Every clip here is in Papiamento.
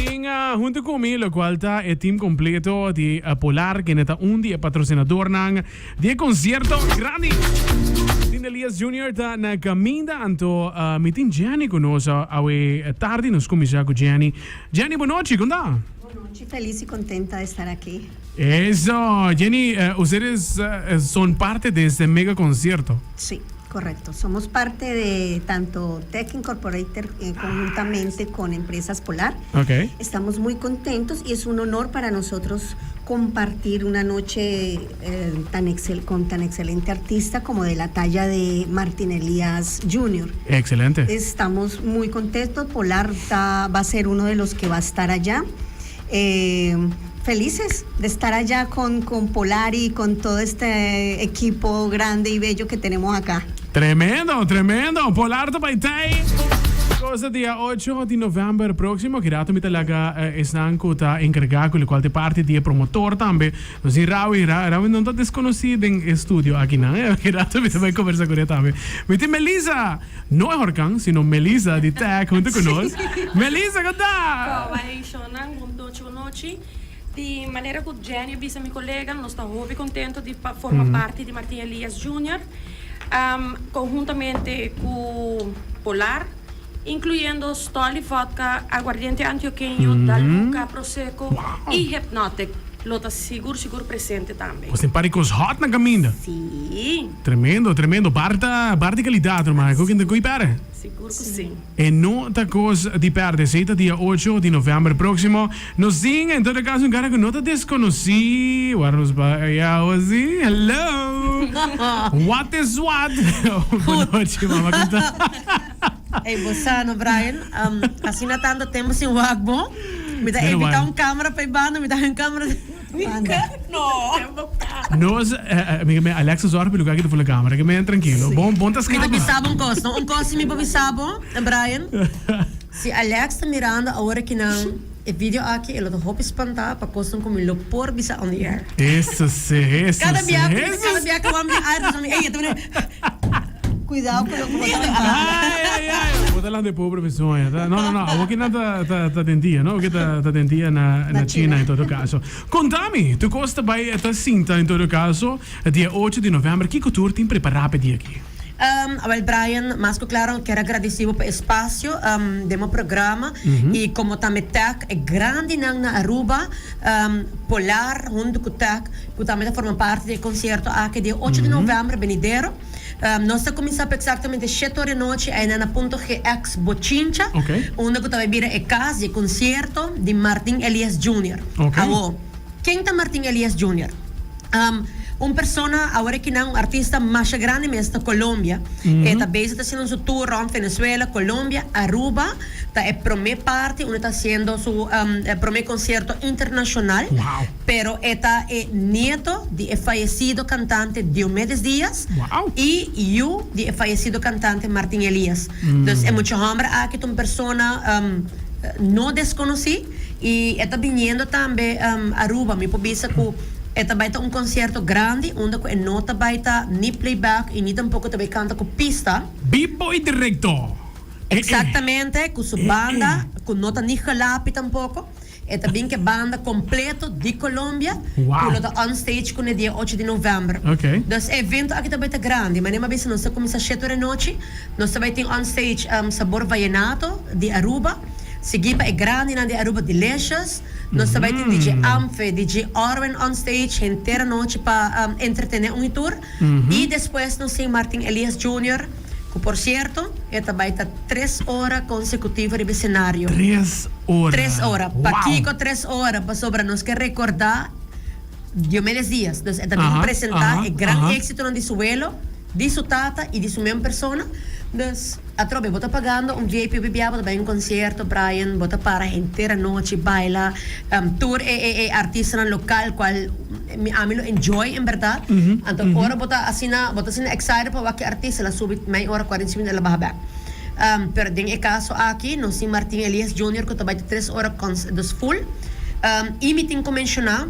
Tin hunto cu mi locual ta e team completo di Polar kende ta un di e patrocinadornan di e concierto grandi. Martin Elias Junior ta na caminda anto mi tin Jenny cu nos awe tardi nos cuminsa cu Jenny. Jenny bonochi con ta? Bonochi feliz y contenta de estar aki. Eso Jenny ustedes son parte de este mega concierto. Sí. Correcto, somos parte de tanto Tech Incorporated conjuntamente con Empresas Polar. Okay. Estamos muy contentos y es un honor para nosotros compartir una noche tan excel con tan excelente artista como de la talla de Martin Elias Junior. Excelente. Estamos muy contentos, Polar ta va a ser uno de los que va a estar allá. Felices de estar allá con con Polar y con todo este equipo grande y bello que tenemos acá. Tremendo, tremendo! Polar ta bai tei! Cosa dia ocho di november proximo, ki rato mi ta laga esnan cu ta encarga cu locual ta e parti di e promotor tambe. Nos tin Rawi, Rawi no ta desconoci den e studio akinan, ki rato mi ta bai conversa cu ne tambe. Mi tin Melissa! No e horcan, sino Melissa di Tech hunto cu nos. Melissa, con ta? Koba hey shownan, bon nochi bon nochi. Di manera cu Jenny a bisa mi colega, nos ta hopi contento di forma parti di Martin Elias Junior, conhuntamente cu Polar, incluyendo Stoli Vodka, Aguardiente Antioqueño, Daluca Prosecco y Hypnotic lo ta sigur sigur presente tambe. Nos tin par di cos hot na caminda. Sí. Tremendo, tremendo. Bar ta, bar di calidad ruman. Cu kin ta cu perde? Sigur cu sí. E no ta cos di perde. Esey ta dia ocho di november proximo. Nos tin en todo caso un cara cu no ta desconoci. Wara nos ba ya awo si. Hello! What is what? Bonochi mama con ta? Ey bo sa no Brian, asina tanto tempo sin wak bo, mi ta evita un camera pa e banda, mi ta haña un camera No. Nos, mi mi Alexa zorg pa e lugar ki ta for la camera, ki men trankilo. Bon, bon ta Mi ta bisa bo un cos, no? Un cos si mi por bisa bo, Brian, si Alex ta mirando awor aki nan e video aki, e lo ta hopi spanta pa cosnan cu mi lo por bisa on the air. Eso si, eso Cada si, bia, eso cada bia cu wam di air, ta mi, ey, e ta mira. Cuidao cu loke bo ta lanta. Ay, ay, ay. Bo ta lanta e pobre persona. Ta, no, no, no. Awor ki nan ta, ta, ta den dia, no? Awor ki ta, ta den dia na, na China en todo caso. Contami, tu cos ta bay ta sinta en todo caso dia ocho di november. Kico tur tin prepara pa e dia aki? Um, awel Brian, mas cu claro kier a gradici bo pa e espacio um, den bo programa y como tambe Tech, e grandinan na Aruba, um, Polar hunto cu Tech, cu tambe ta forma parti di e concierto aki dia ocho di november benidero. Nos ta kuminsá pa eksaktamente shete ora di nochi einan na Punto GX Bochincha, unda ku ta bai bira e kas di e konsierto di Martin Elias Junior. Awor, ken ta Martin Elias Junior? Un persona awor akinan, un artista masha grandi mes na Colombia. E ta bezig ta hasiendo su tour rònt Venezuela, Colombia, Aruba ta e promé parti unda ta hasiendo su promé konsierto internashonal. Pero e ta e nieto di e fayecido cantante Diomedes Diaz y yu di e fayecido cantante Martin Elias. Dus e mucha homber aki ta un persona no desconoci y e ta biniendo tambe Aruba. Mi por bisa cu e ta bay ta un concierto grandi unda cu e no ta bay ta ni playback y ni tampoco ta bay canta cu pista. Bibo y directo! Exactamente, cu su banda cu no ta ni gelapi tampoco. E ta bin ke banda completo di Colombia cu lo ta on stage cu ne dia ocho di november. Dus e evento aki ta bay ta grandi. Manera mi a bisa nos ta cuminsa shete ora e nochi. Nos ta bay tin on stage Sabor Vallenato di Aruba, sigui pa e grandinan di Aruba Delicious. Nos ta bay tin DJ Amfe, DJ Orwin on stage henter anochi pa entretene un y tur. Y despues nos tin Martin Elias Junior cu por cierto e ta bay ta tres ora consecutivo riba e scenario. Tres ora. Tres ora. Pakico tres ora? Pasobra nos ke recorda Diomedes Diaz. Dus e ta bin presenta e gran exitonan di su welo, di su tata y di su men persona. Dus atrobe bo ta pagando un VIP bibia, bo ta bay un concierto, Brian, bo ta para henter anochi baila, tur e e e artistanan local cual mi ami lo enjoy en berdad. Anto ora bo ta asina, bo ta asina excited pa wak e artista, el a subi mei ora, cuarenta y cinco minuto el a baha bek. Pero den e caso aki nos tin Martin Elias Junior cu ta bay ta tres ora cons dus full. Y mi tin cu menciona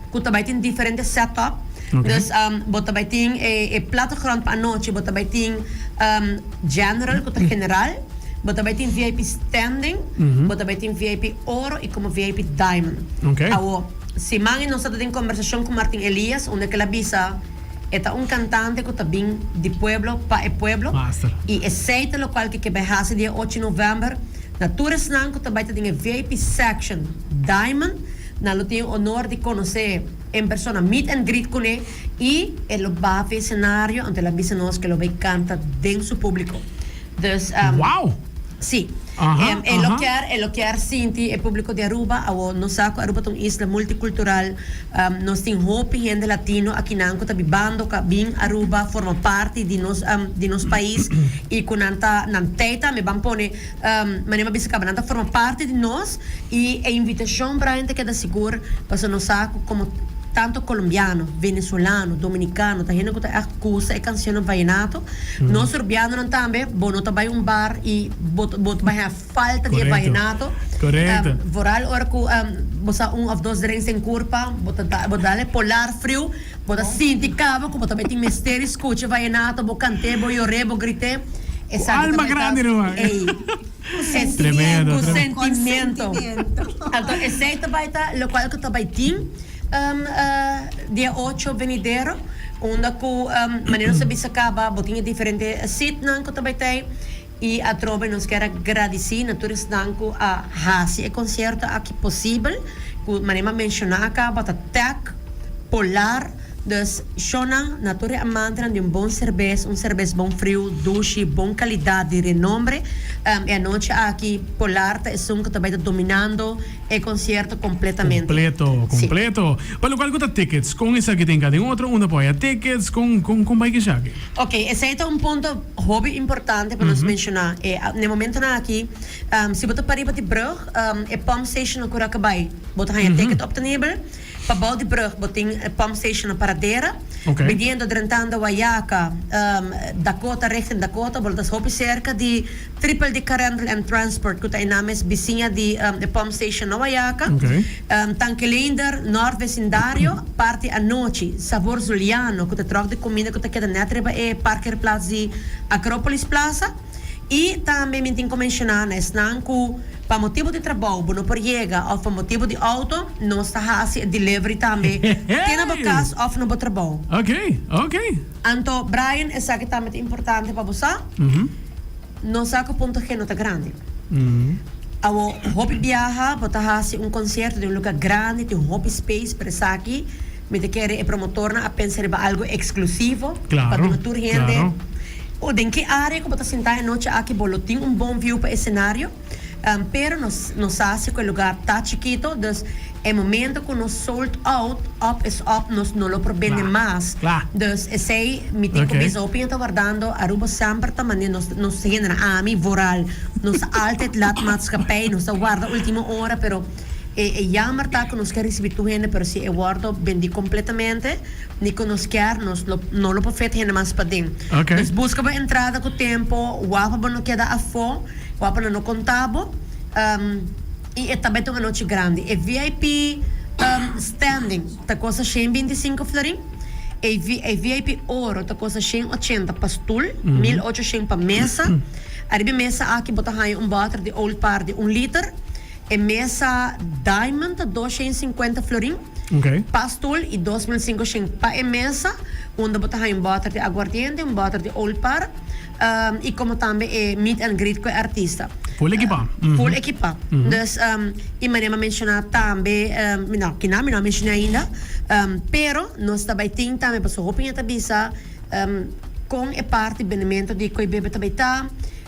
cu ta bay tin diferente set up. Dus bo ta bay tin e plattegrond pa anochi, bo ta bay tin general cu ta general. Bo ta bai tin VIP standing, bo ta bai tin VIP oro y como VIP diamond. Awo, siman y nos ta den conversacion cu Martin Elias unda cu el a bisa e ta un cantante cu ta bin di pueblo pa e pueblo y esey ta locual cu ke bai haci dia ocho november na tur esnan cu ta bai ta den e VIP section diamond nan lo tin e honor di conoce en persona meet and greet cune y e lo baha fe escenario anto el a bisa nos cu e lo bai canta den su publico. Dus, um, Wow! Sí. Aha, Em, e lo aha. kier, e lo kier sinti e publico di Aruba. Awo, nos sa cu Aruba ta un isla multicultural. Um, nos tin hopi hende latino akinan cu ta bibando, cu a bin Aruba, forma parti di nos, um, di nos pais y cu nan ta, nan tey tambe ban pone, um, manera mi a bisa caba, nan ta forma parti di nos y e invitacion, Brian, ta keda sigur pasobra nos sa cu como tanto colombiano, venezolano, dominicano, ta hende cu ta echt gusta e cancionnan vallenato. Nos Rubianonan tambe, bo no ta bai un bar y bo bo ta bai haña falta di e vallenato. Correcto. Vooral ora cu bo sa un of dos drinks den curpa, bo ta bo ta dal e polar friu, bo ta sinti caba cu bo ta bai tin mester di scucha vallenato, bo cant'é, bo yor'é, bo grit'é. Cu alma grandi ruman. Ey. Tremendo, Cu tremendo. sentimiento. Anto esey ta bai ta locual cu ta bai tin. Dia ocho venidero unda ku manera nos a bisa kaba bo tin e diferente seatnan ku ta bai tei i atrobe nos kier a gradisí na tur esnan ku a hasi e konsierto aki posibel ku manera mi a menshoná kaba ta Tech, Polar, dus shownan na tur e amantenan di un bon serbes, un serbes bon friu, dushi, bon kalidat di renombre. E anochi aki Polar ta esun ku ta bai ta dominando. E concierto completamente. Completo, completo. Pa locual cu ta tickets, con esaki tin cada un otro unda por haya tickets, con, con, con bay cu esaki? Ok, esey ta un punto hopi importante pa nos menciona. E, na e momentonan aki, si bo ta pariba di brug, e pump station na Curacabai, bo ta haya ticket obtenibel. Pabou di brug bo tin e pump station na Paradera. Biniendo drentando Wayaca, Dakota, richting Dakota, bo lo ta hopi cerca di Triple D Car Rental and Transport cu ta e names bisiña di e pump station na Wayaca. Tanque Leender, Noord Vecindario, parti anochi, Sabor Zuliano cu ta truck di cuminda cu ta keda net riba e parkeerplaats di Acropolis Plaza. I tambe mi tin ku menshoná na esnan ku pa motibu di trabou bo no por yega òf pa motibu di outo, nos ta hasi e delivery tambe te na bo kas òf na bo trabou. Ok, ok. Anto Brian, esaki tambe ta importante pa bo sa, nos sa ku Punto G no ta grandi. Awo hopi biaha bo ta hasi un konsierto den un lugá grandi, tin hopi space, pero esaki mi ta kere e promotornan a pensa riba algu eksklusivo pa duna tur hende. O den ki área ku bo ta sintá e nochi aki bo lo tin un bon view pa e senario, pero nos no sa si ku e lugar ta chikito, dus e momento ku nos sold out, op is op, nos no lo por bende mas. Dus esei mi tin ku bisa hopi hende ta wardando, Aruba semper ta manera nos nos hendenan, ami vooral, nos ta altijd laat maatschappij, nos ta warda ultimo ora, pero e e jammer ta ku nos ke risibi tur hende, pero si e wordo bendi kompletamente. Ni ku nos kier, nos lo no lo por fet hende mas paden. Ok. Dus buska bo entrada ku tempo, wak pa bo no keda afó, wak pa nan no konta bo. I e ta bai ta un anochi grandi. E VIP standing ta kosta shen binti i sinku florin, e e VIP oro ta kosta shen ochenta pa stul, mil ocho shen pa mesa. Ariba e mesa aki bo ta haña un bòter di Old Par di un liter. E mesa Diamond ta dos shen i sinkuenta florin. Pa stul i 2500 pa e mesa, unda bo ta haña un bòter di aguardiente, un bòter di Old Par, i komo tambe e meet and greet ku e artista. Full ekipá. Full ekipá. Dus, i manera mi a menshoná tambe, no, kinan mi no a menshoná ainda, pero nos ta bai tin tambe, pasobra hopi hende ta bisa kon e parti benemento di koe bebe ta bai ta,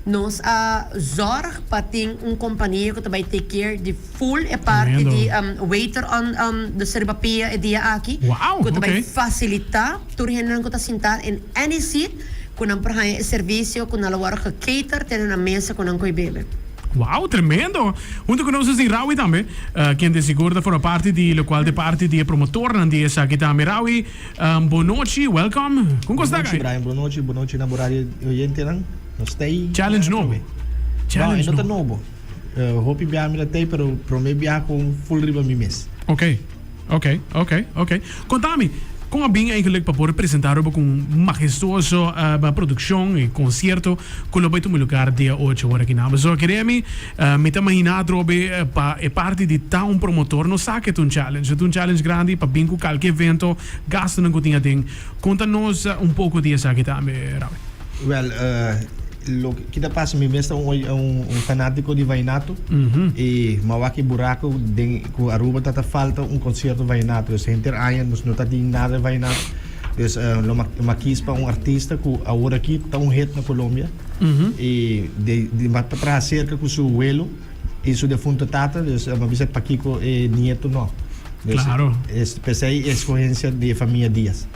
nos a zòrg pa tin un kompania ku ta bai take care di. Full e parti di waiter on dus riba pia e dia aki Wow, ku ta bai ok. fasilitá tur hendenan ku ta sintá in any seat ku nan por haña e servisio ku nan lo wòrdu gecater tene na mesa ku nan koe bebe. Wow, tremendo! Hunto ku nos tin Rawi tambe, kende sigur ta forma parti di lokual ta e parti di e promotornan di esaki tambe. Rawi, bon nochi, welcome. Kon kos ta Bon nochi kai? Brian, bon nochi, bon nochi na bo radio oyentenan. Nos ta ei Challenge nobo. atrobe. No, e Challenge no ta nobo. nobo. Hopi biaha mi ta tei pero prome biaha con full riba mi mes. Ok, ok, ok, ok. Contami, Con a bin eigenlijk pa por presenta Aruba cu un mahestuoso produccion y concierto cu lo bay tuma lugar dia ocho ora aki nan. So kere mi, mi ta imagina atrobe pa e parti di ta un promotor no sa ke ta un challenge. Ta un challenge grandi pa bin cu calke evento, gastonan cu tin aden. Conta nos un poco di esaki tambe, Ravi. Wel, loke ki ta pasa mi mes ta un fanatico di vallenato y mi a wak e buraco den cu Aruba ta ta falta un concierto vallenato. Dus henter aña nos no ta tin nada di vallenato. Dus lo mi a kies pa un artista cu awor aki ta un hit na Colombia y di mi a traha cerca cu su welo y su defunto tata. Dus mi a bisa pakico e nieto no. Dus pesey e escogencia di e famia Diaz.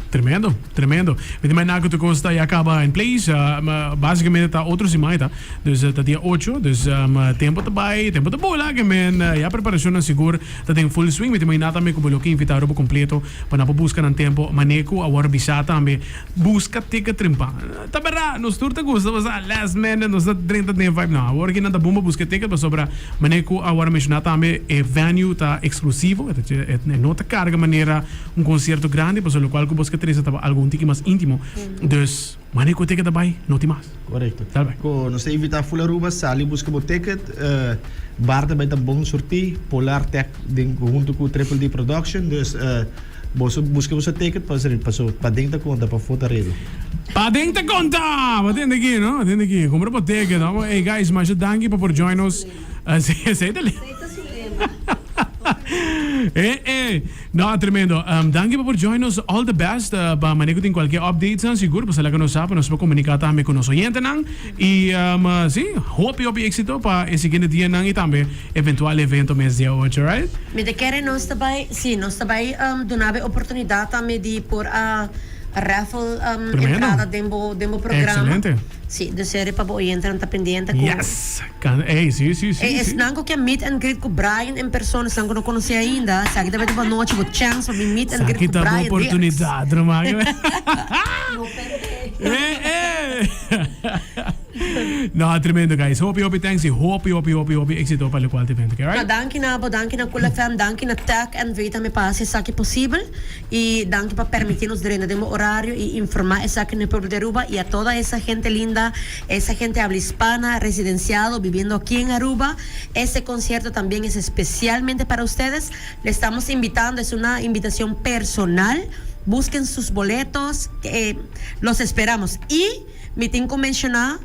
Tremendo, tremendo. Mi ta imagina cu tur cos ta ya caba in place. Basicamente ta otro siman e ta. Dus ta dia ocho. Dus tempo ta bay, tempo ta bula. Ke men ya preparacionnan sigur ta den full swing. Mi ta imagina tambe cu bo lo ke invita Aruba completo pa nan por busca nan tempo. Mane cu a worde bisa tambe, busca ticket trimpa. Ta berdad, nos tur ta gusta pasa last minute, nos ta drenta den vibe. No, awor ki nan ta bon pa busca ticket pasobra mane cu a worde menciona tambe e venue ta exclusivo. E no ta carga manera. Un concierto grandi pasobra locual cu bos ke trece taba algo un tiki mas intimo. Dus wanneer cu e ticket a bay, no tin mas. Correcto. Tal bay. Cu nos ta invita full Aruba sali busca bo ticket. Bar ta bay ta bon surti. Polar Tech den hunto cu Triple D Production. Dus boso busca boso ticket pasobra paden ta conta pafo ta regla. Paden ta conta! Bo tende aki no? Bo tende aki. Cumpra bo ticket no? Hey guys, masha danki pa por join nos. Esey ta su lema. Eh eh. No, tremendo. Danki pa por join nos. All the best. Pa manera cu tin cualkier updatesnan sigur pa sa laga nos sa pa nos por comunica tambe cu nos oyentenan. Y si, hopi hopi exito pa e siguiente dianan y tambe eventual evento mes dia ocho, right? Mi ta kere nos ta bay, si, nos ta bay duna bo e oportunidad tambe di por a raffle entrada den bo den bo programa. Excelente. Si, dus seri pa bo oyentenan ta pendiente cu. Yes! Kan, ey, si, si, si, E si. esnan cu ke meet and greet cu Brian en persona, esnan cu no conoce ainda, esaki ta bay ta bo anochi, bo chance pa bin meet and greet Esaki cu ta bo Brian Dirks. oportunidad, ruman. No perde. Eh, eh. No, tremendo guys. Hopi, hopi thanks y hopi, hopi, hopi, hopi exito pa locual ta evento, okay, No, right? danki na bo, danki na Cool FM, danki na Tech NV tambe pa haci esaki posibel. Y danki pa permiti nos drenta den bo horario y informa esaki na e pueblo di Aruba y a toda esa gente linda, esa gente habla hispana, residenciado, viviendo aquí en Aruba. Este concierto también es especialmente para ustedes. Le estamos invitando, es una invitación personal. Busquen sus boletos, los esperamos. Y mi tin cu menciona,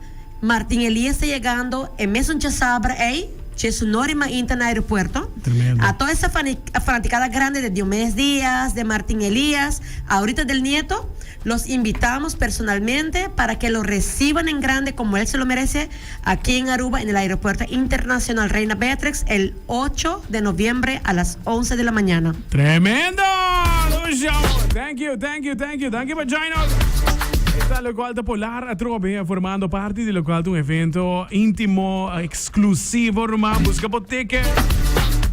Martin Elias ta yegando e mesun djasabra ey, dje su nori mainta na aeropuerto. Tremendo. A toda esa fanaticada grande de Diomedes Diaz, de Martin Elias, ahorita del Nieto, los invitamos personalmente para que lo reciban en grande como él se lo merece aquí en Aruba en el Aeropuerto Internacional Reina Beatrix el ocho de noviembre a las once de la mañana. Tremendo! Lucio! Thank you, thank you, thank you. Danki pa join us. Esta locual ta Polar atrobe formando parti di locual ta un evento intimo, exclusivo ruman. Busca bo ticket.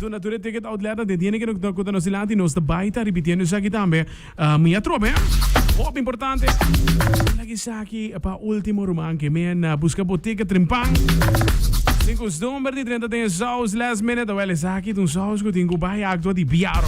Duna tur e ticket outlet den tiene que cu ta nos dilanti. Nos ta bay ta repitiendo esaki tambe. Mi atrobe. Hopi importante. Laga esaki pa ultimo ruman ke men busca bo ticket trimpan. Sin costumber di drenta den e saus last minute. Awel esaki ta un saus cu tin cu bay actua di biaro.